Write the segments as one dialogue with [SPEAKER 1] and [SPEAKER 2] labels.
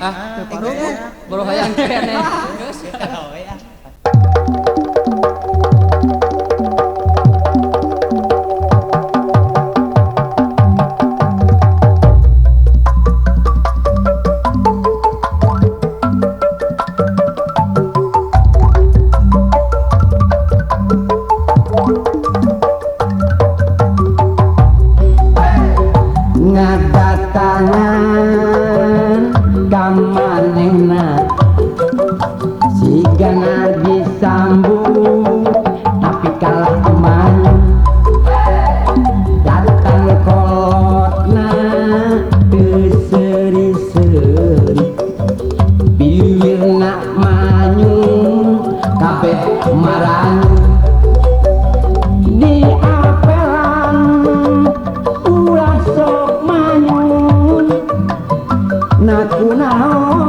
[SPEAKER 1] Ah, boro hayang keneh. Geus.
[SPEAKER 2] Ngadatangan ka manehna sigana disambut tapi kalah eman datang kolotna teu seuri-seuri bibirna manyun kabeh maranyun diapelan ulah sok manyun nakunaon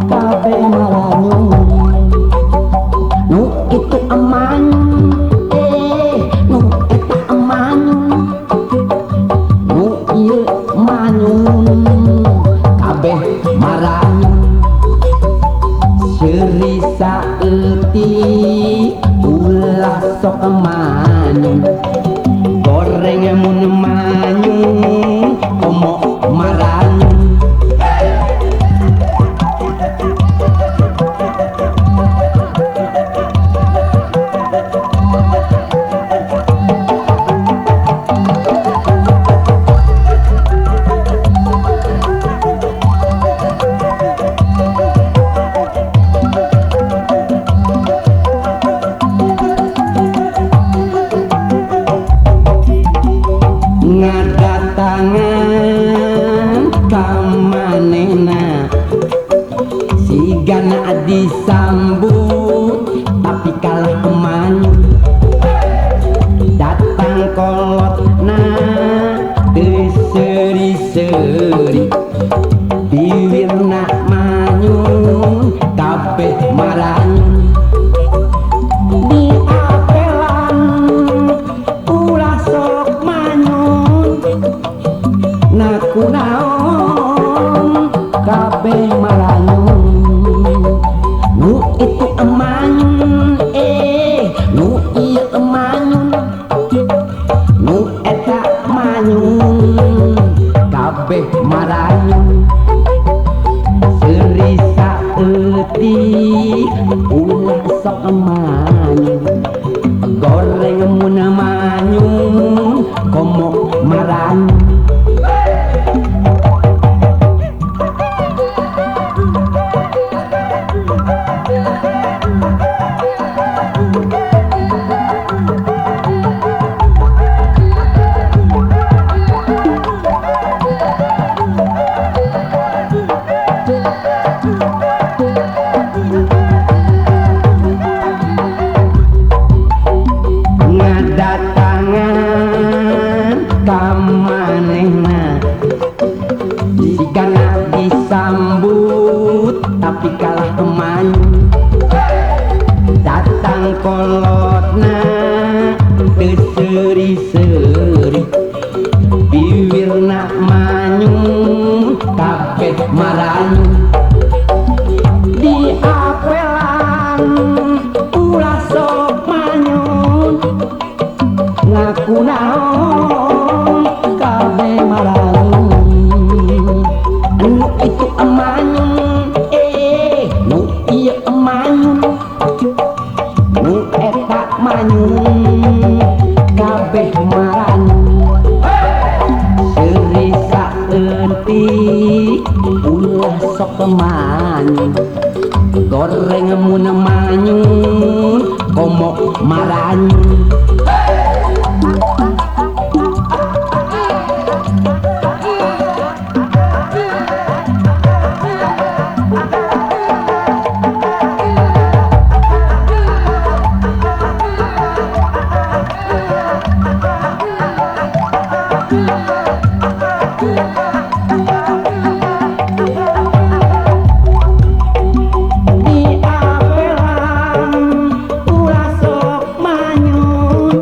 [SPEAKER 2] kabeh maranyun nu itu emanyun nu eta emanyun nu ieu manyun kabeh maranyun seuri saeutik ulah sok manyun goreng mun manyun komo maranyun. Ngadatangan ka manehna sigana disambut tapi kalah emanyun datang kolotna teu seuri-seuri bibirna manyun kabeh maranyun diapelan ulah sok manyun nakunaon kabeh maranyun nu itu emanyun nu ieu emanyun nu eta manyun kabeh maranyun seuri saeutik ulah sok manyun goreng mun manyun komo maranyun. Ngadatangan ka manehna sigana disambut tapi kalah emanyun datang kolotna teu seuri-seuri bibirna manyun kabeh maranyun diapelan ulah sok manyun ngakunaon kabeh maranyun nu itu emanyun nu ieu emanyun nu eta manyun kabeh maranyun seuri saeutik ulah sok manyun goreng mun manyun komo maranyun. Diapelan ulah sok manyun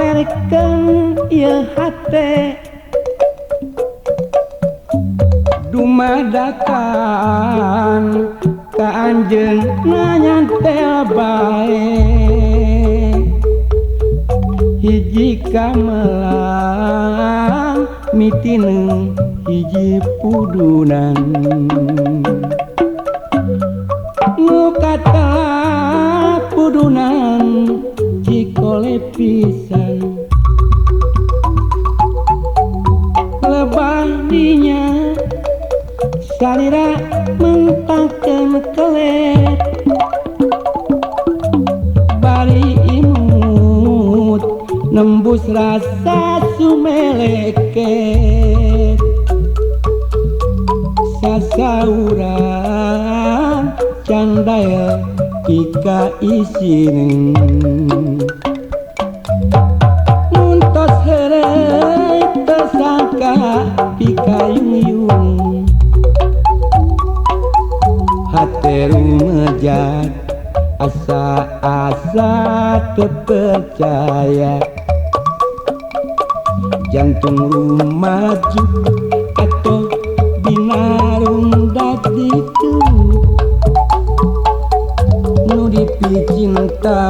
[SPEAKER 2] Maparerkeun ieu hate dumadakan ka anjeun nanyantel bae hiji kamelang mitineung hiji pudunan nu kata pudunan cikole pisan lebah dinya salira mentangkeun kelet bari imut nembus rasa sumeleket sasauran candael pika isineung muntos heureuy tersangka pikayung-yung hate rumejat asa-asa teu percaya jantung rumaju atau binarung daditu nu dipicinta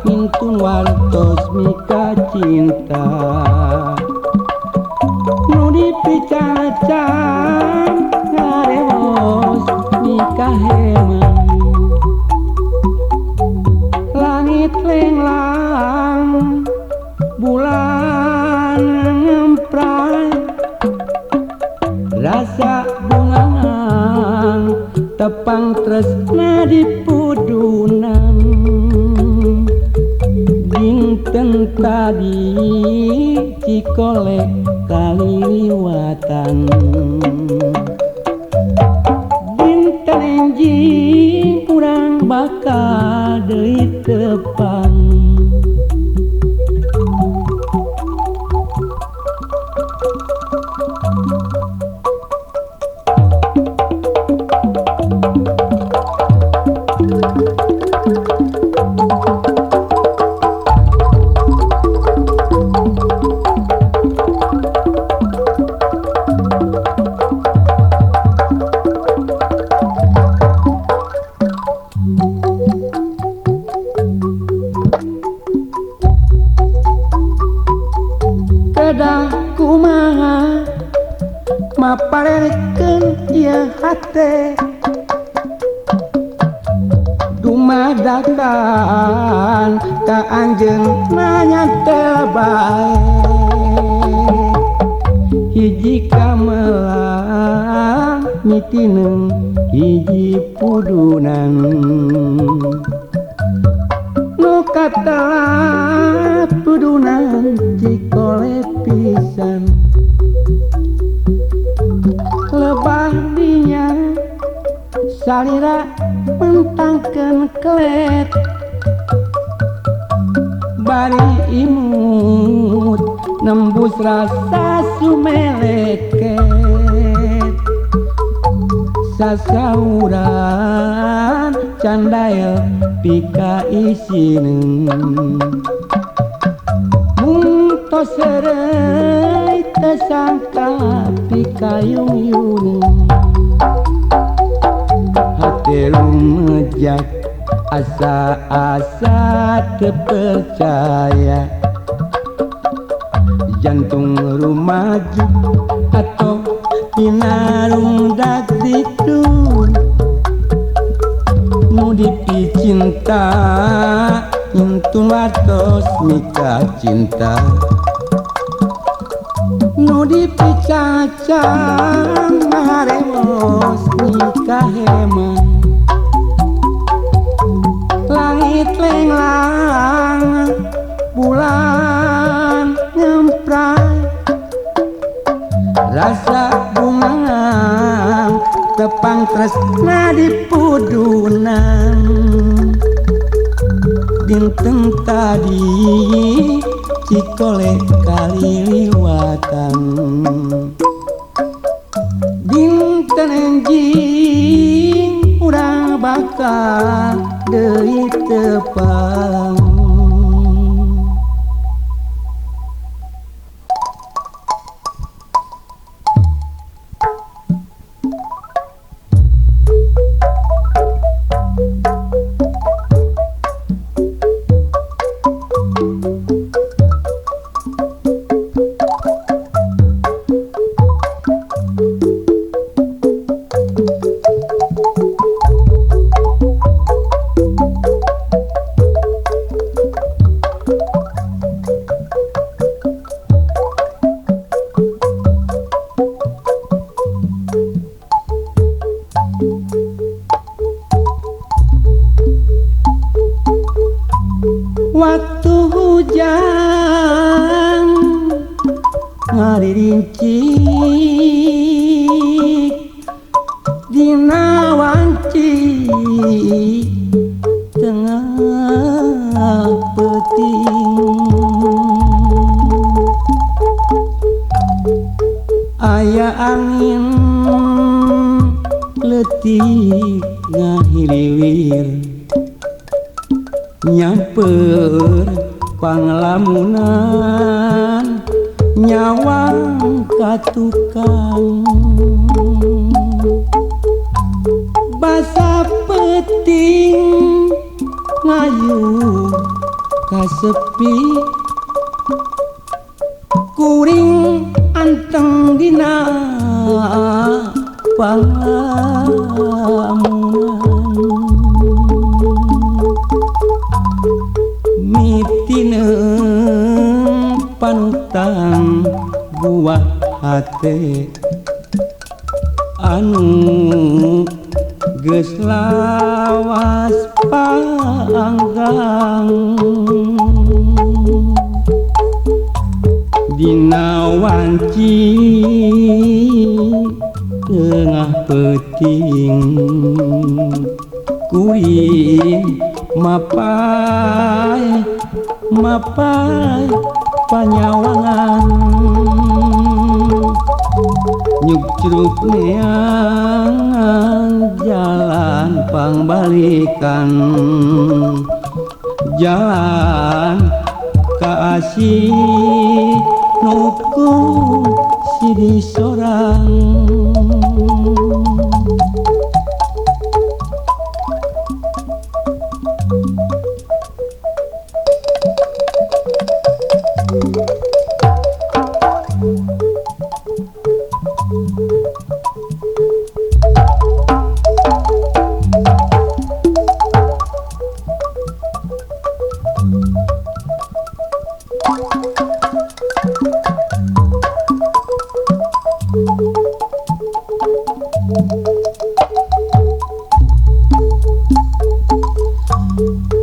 [SPEAKER 2] mintun wartos mika cinta nu dipicacang ngarewos mika heman langit lenglang bulan ngempray rasa bungaan tepang tresna di pudunan dinten tadi cikole kaliliwatan dinten enjing urang bakal deui tepang. Kedah kumaha maparerkeun ieu hate dumadakan ka anjeun nanyantel bae hiji kamelang mitineung hiji pudunan nu katelah pudunan cikole pisan lebah dinya salira mentangkeun kelet bari imut nembus rasa sumeleket sasauran candael pika isineung mungtos heureuy tersangka pikayung-yung hate rumejak asa-asa teu percaya jantung rumaju atau pinarung daditu nu dipicinta intun wartos mika cinta nu dipicacang maremos mika heman langit lenglang bulan ngempray rasa bungang tepang tresna di pudunan dinten tadi cikole kaliliwatan dinten enjing urang bakal deui tepang. ngaririncik dina wanci tengah peuting. Aya angin leutik ngahiliwir nyamper panglamunan nyawang ka tukang. Basa peuting ngayu kasepi kuring anteng dina panglamunan. Mitineung panutan buah hate anu geus lawas panggang. Dina wanci tengah peuting kuring mapai mapai panyawangan. Nyukcruk neangan jalan pangbalikan, jalan ka asih nuku sidi sorang.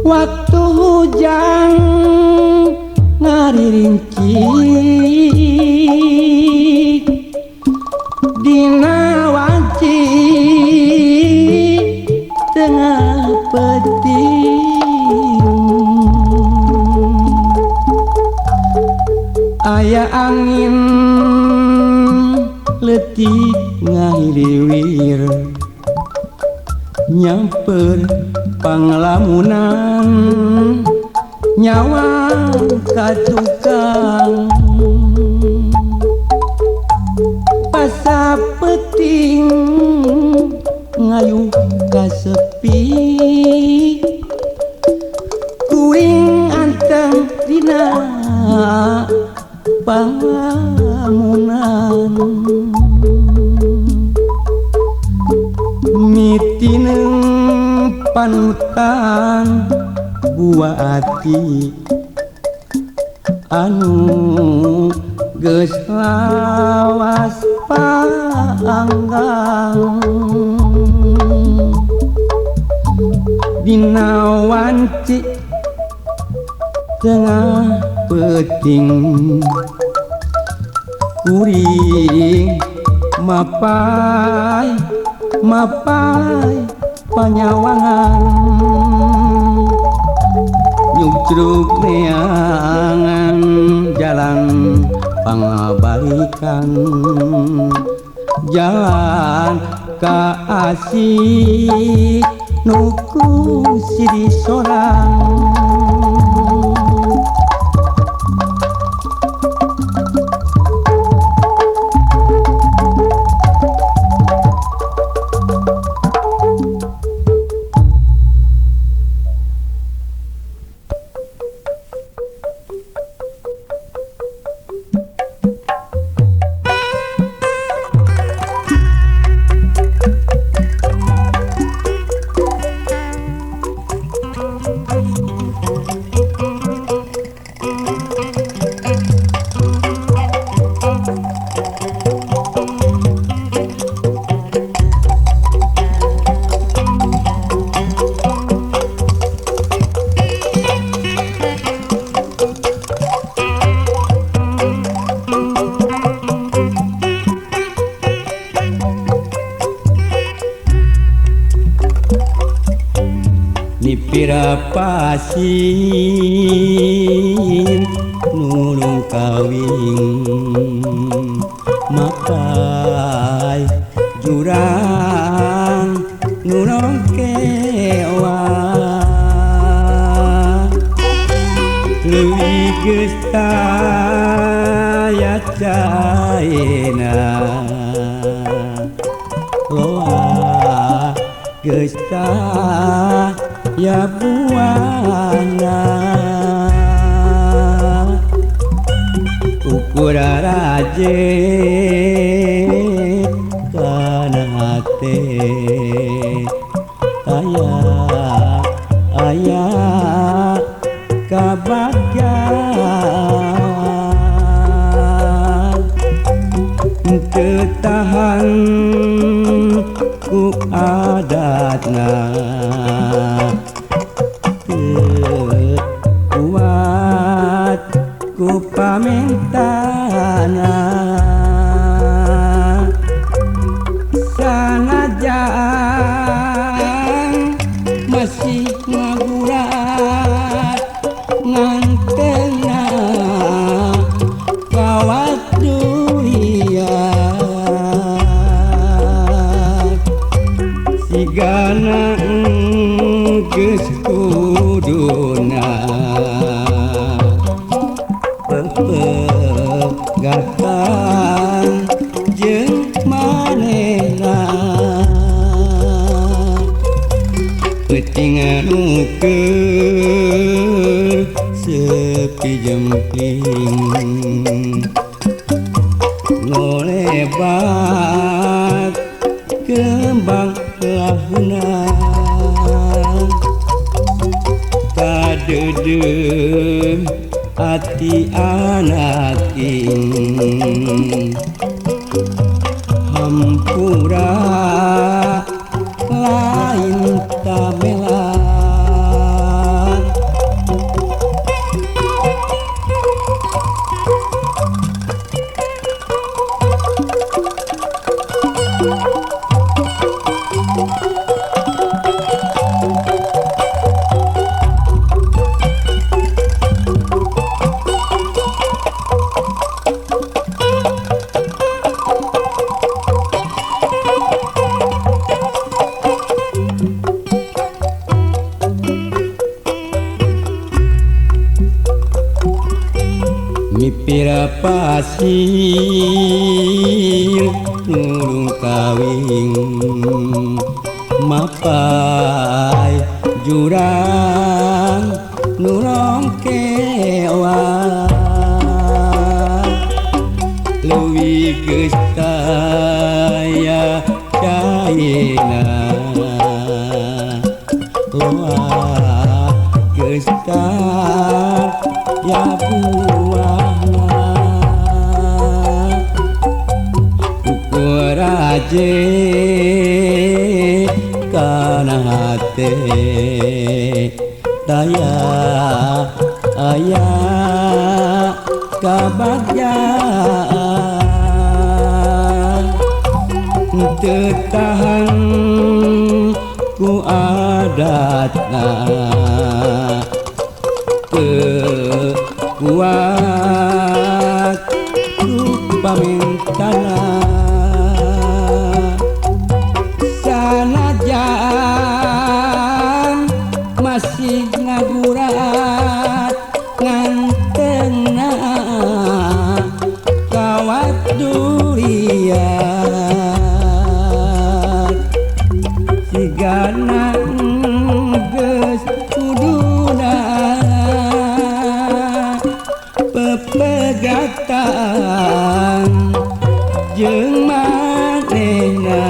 [SPEAKER 2] Waktu hujan ngaririnci dina wanci tengah peuting. Aya angin leutik ngahiliwir nyamper panglamunan nyawang ka tukang. Basa peuting ngayu kasepi kuring anteng dina panglamunan. Mitineung panutan buah ati anu geus lawas panggang. Dina wanci tengah peuting kuring mapai mapai panyawangan. Nyukcruk neangan jalan pangabalikan, jalan ka asih nuku sidi sorang. Mipira pasir nulung kawin mapai jurang nulung kewa leuwih geus taya caena loa geus taya buana ukur raje kana hate aya aya kabagjaan teu tahan ku adatna teu kuat ku pamentana sanajan masih ngagurat ngantena kawat dunia sigana geus kuduna pepegatan jeung manehna peuting anu keur sepi jempling ngolebat kembang lahuna kadeudeuh ati anak ing hampura lain tabela. Mipira pasir nulung kawin mapai jurang nulung kewa leuwih geus taya caina loa geus taya buahna ukur aje kana hate daya aya kabagjaan teu tahan ku adatna teu kuat ku pamentana sanajan masih ngagurat ngantena kawat durian sigana geus kuduna pepegatan jeung manehna.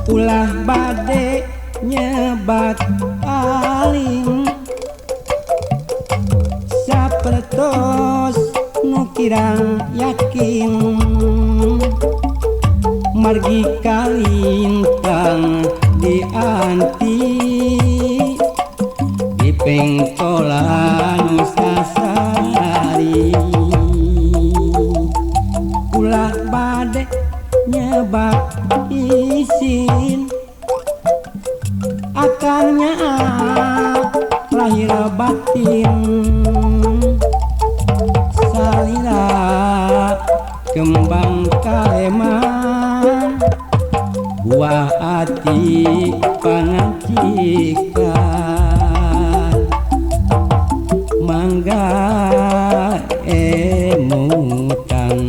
[SPEAKER 2] Ulah bade nyebat paling Sapertos nu kirang yakin margi kalintang dianti di pengkolan sasari ulah bade nyebak isin akalnya lahir batin salira kembang kaleman buah hati pangancikan mangga emutan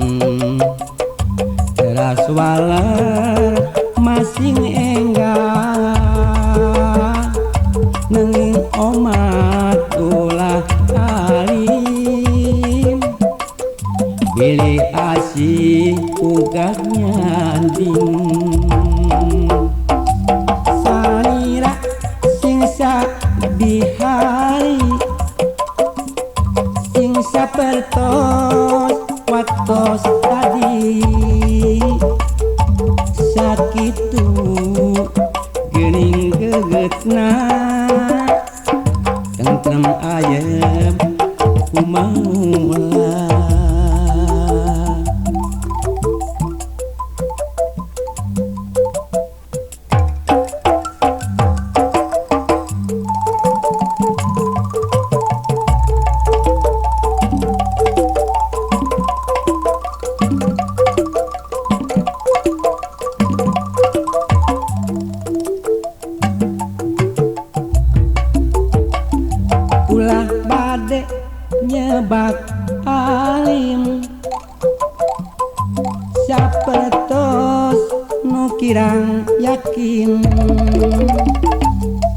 [SPEAKER 2] teras waler masing enggak nanging omat ulah alim bilih asih uga nyanding salira sing sabihari sing sapertos waktos tadi sakitu geuning gegetna tentrem ayem kumaula. Ulah bade nyebak alim sapertos nu kirang yakin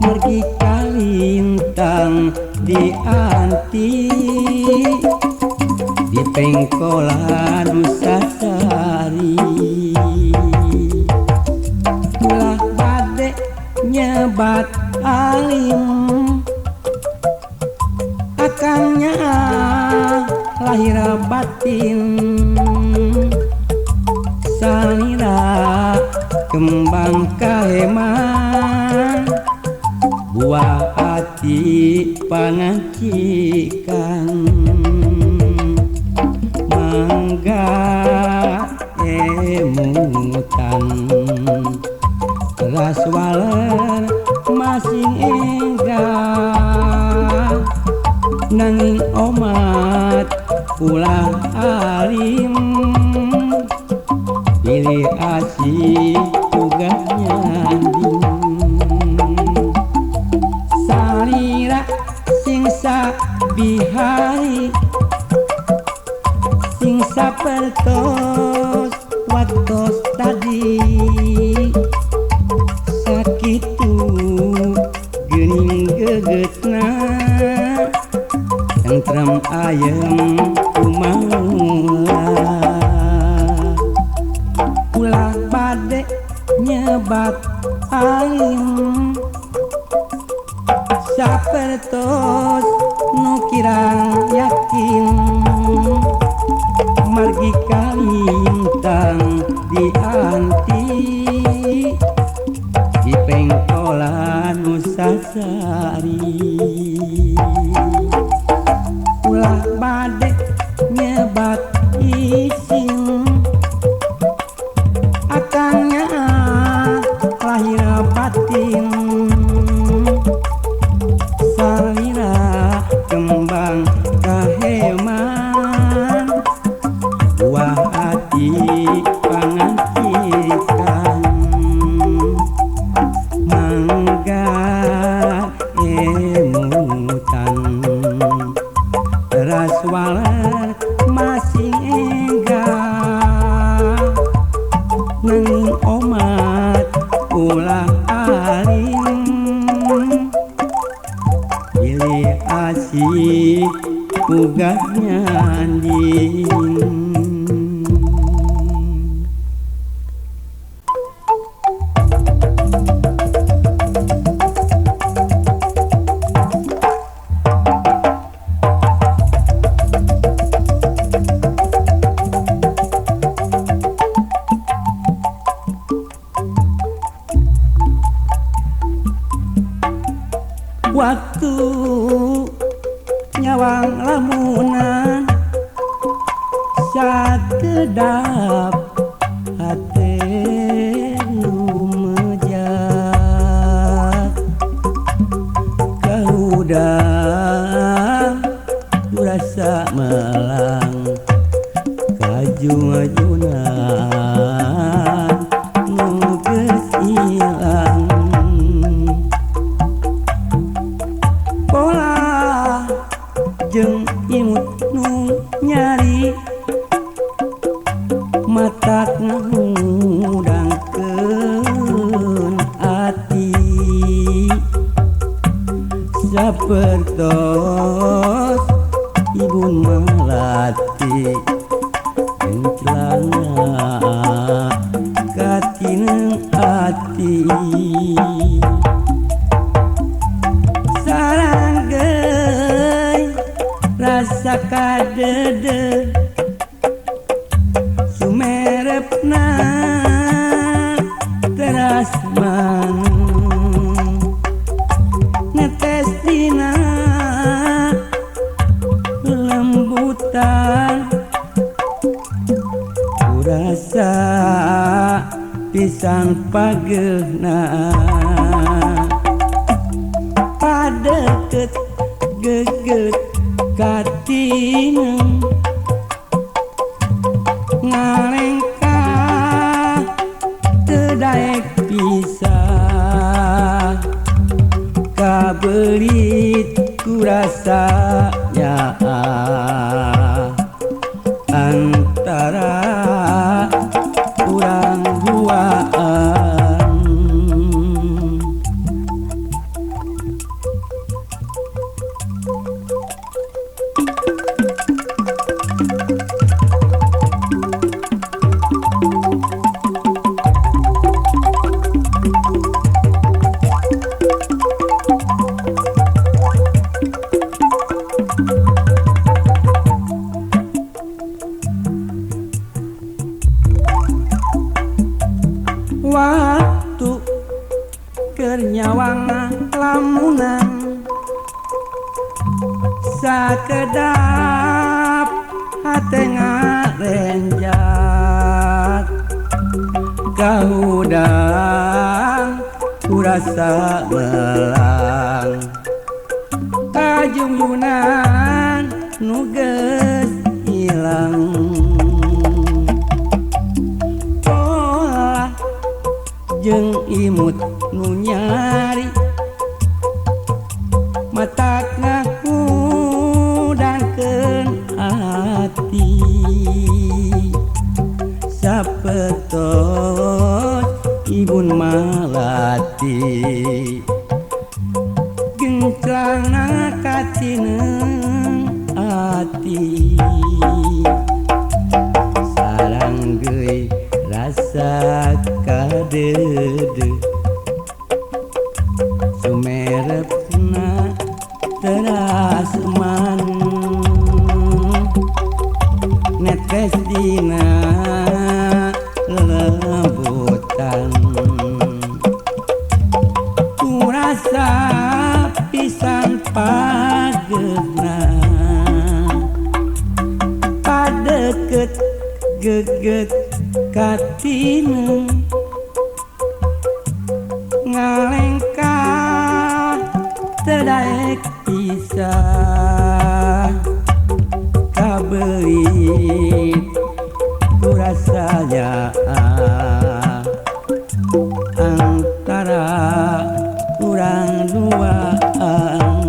[SPEAKER 2] margi kalintang dianti di pengkolan sasari ulah bade nyebat alim akangnya lahir batin salira kembang kaheman buah hati pangancikan mangga emutan teras waler masing enggak nanging omat ulah alim bilih asih uga nyanding salira sing sabihari sing sapertos waktos tadi sakitu geuning gegetna tentrem ayem kumaula ulah bade nyebat alim sapertos nu kirang yakin margi kalintang dianti di pengkolan sasari ulah bade nyebat isin akangnya lahir batin salira kembang kaheman buah hati pangancikan mangga emutan teras waler masing enggak nanging omat ulah alim bilih asih uga nyanding. Waktu nyawang lamunan sakedap hate lumejak kahudang rasa melang kajung-ajunan nu geus ilang pola jeung imut nu nyari matak ngudangkeun ati sapertos ibun melati genclana katineng ati saranggeui rasa kadede sumerepna teras manung netes dina lembutan kurasa pisan pageuna padeket geget katineng ngalengkah teu daek pisah kabelit kurasa nyaah antara urang duaan. Waktu keur nyawang lamunan sakedap hate ngarenjak kahudang kurasa belang kajungyunan nu geus ilang jeung imut nu nyari matak ngahudangkeun ati sapertos ibun malati genclangna katineng ati saranggeui rasa kadede sumerepna teras manung netes dina lembutan kurasa pisan pageuna padeket geget katineng ngalengkah teu daek pisah kabelit kurasa nyaah antara urang duaan.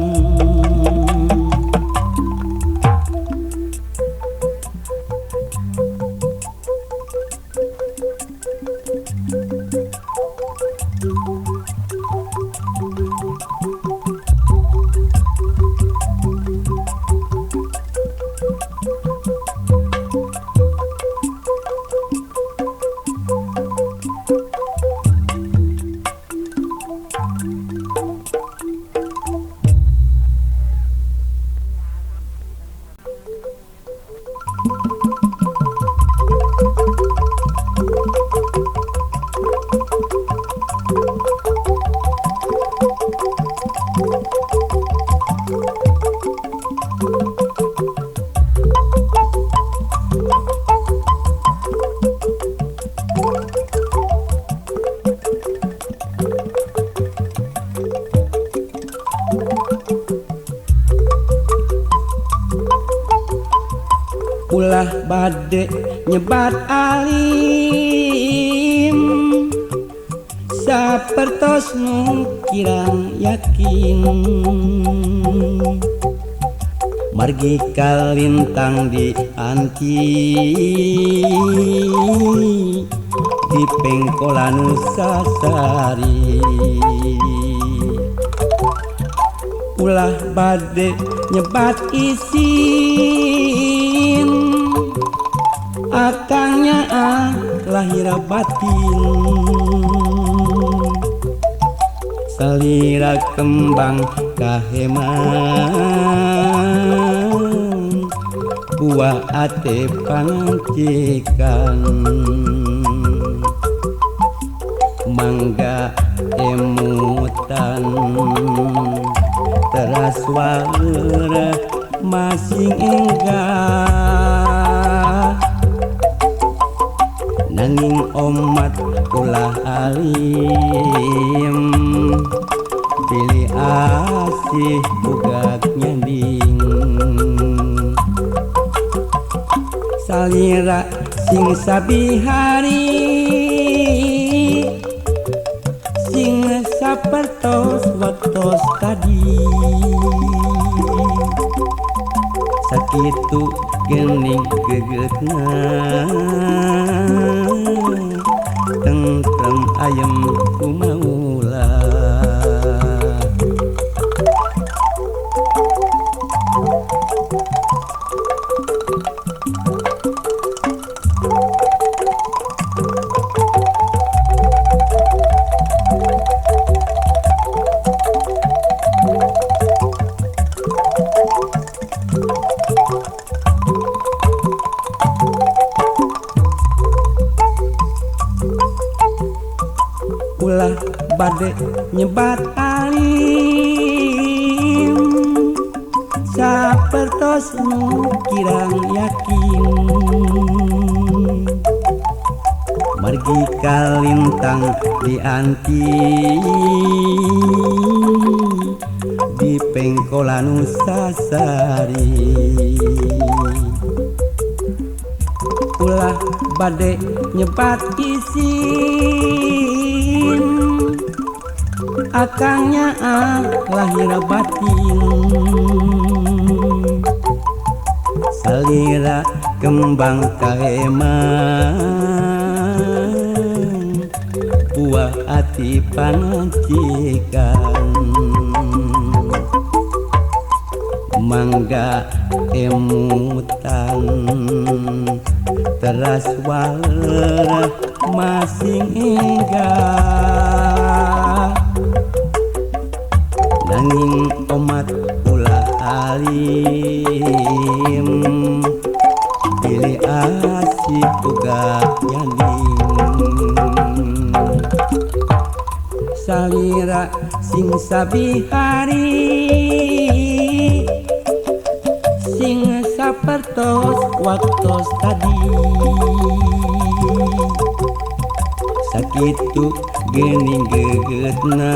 [SPEAKER 2] bade nyebat alim sapertos nu kirang yakin. Margi kalintang di anti di pengkolan Nusasari. Ulah bade nyebat isin akangnya ah lahir batin. Salira kembang kaheman buah ate pangancikan. Mangga emutan teras waler masing enggah. Nanging omat ulah alim pilih asih bugak nyanding. Salira sing sabihari sing sapertos waktos tadi. Sakitu gening gegetna tentrem ayem kumaula. Ulah bade nyebat alim sapertos nu kirang yakin. Margi kalintang di anti di pengkolan Nusasari. Ulah bade nyebat isin akangnya ah lahir batin. Salira kembang kaheman buah ati pangancikan. Mangga emutan teras waler masing enggah. Nanging omat ulah alim pilih asih uga nyanding. Salira sing sabihari sing sapertos waktos tadi. Sakitu gening gegetna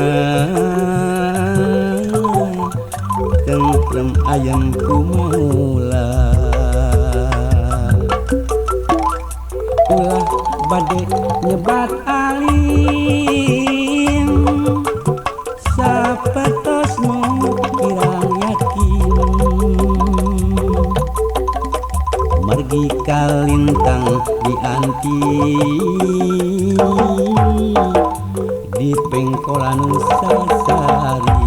[SPEAKER 2] tentrem ayam kumaula. Ulah bade nyebat alim sapertos nu kirang yakin. Margi kalintang di anti di pengkolan Nusasari.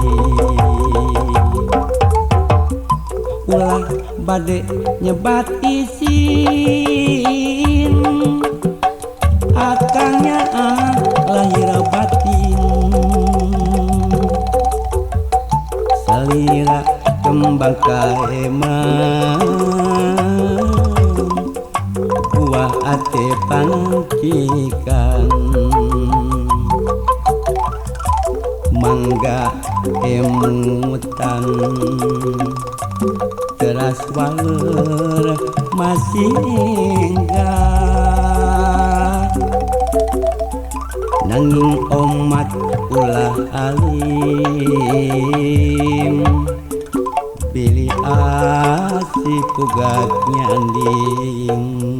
[SPEAKER 2] Ulah bade nyebat isin akangnya ah lahir batin. Salira kembang kaheman buah ate pangancikan. Mangga emutan teras waler masih enggah. Nanging omat ulah alim Pilih asih pugak nyanding.